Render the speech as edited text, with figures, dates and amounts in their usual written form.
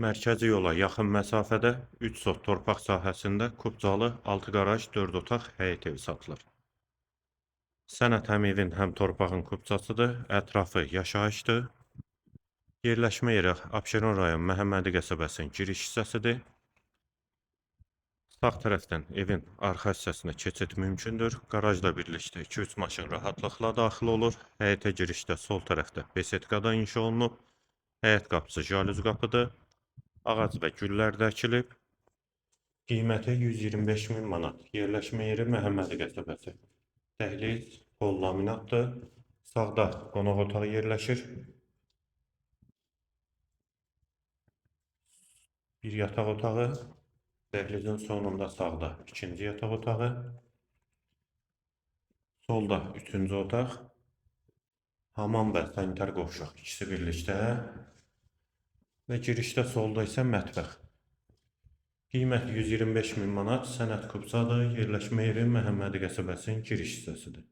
Mərkəzi yola yaxın məsafədə 3 sot torpaq sahəsində kubcalı 6 qaraj, 4 otaq həyət evi satılır. Sənəd həm evin, həm torpağın kubcasıdır. Ətrafı yaşayışdır. Yerləşmə yeri Abşeron rayon Məhəmmədi qəsəbəsinin giriş hissəsidir. Sağ tərəfdən evin arxa hissəsinə keçid mümkündür. Qarajla birlikdə 2-3 maşın rahatlıqla daxil olur. Həyətə girişdə sol tərəfdə besetkada inşa olunub. Həyət qapısı jalüz qapıdır. Ağac və güllər də əkilib. Qiyməti 125 min manat. Yerləşmə yeri Məhəmmədi qəsəbəsi. Dəhliz pol laminatdır. Sağda qonaq otağı yerləşir. Bir yataq otağı. Dəhlizin sonunda sağda ikinci yataq otağı. Solda üçüncü otaq. Hamam və sanitar qovşaq ikisi birlikdə. Və girişdə solda isə mətbəx. Qiyməti 125 min manat, sənəd kubcadır, yerləşmə yeri Məhəmmədi qəsəbəsinin giriş hissəsidir.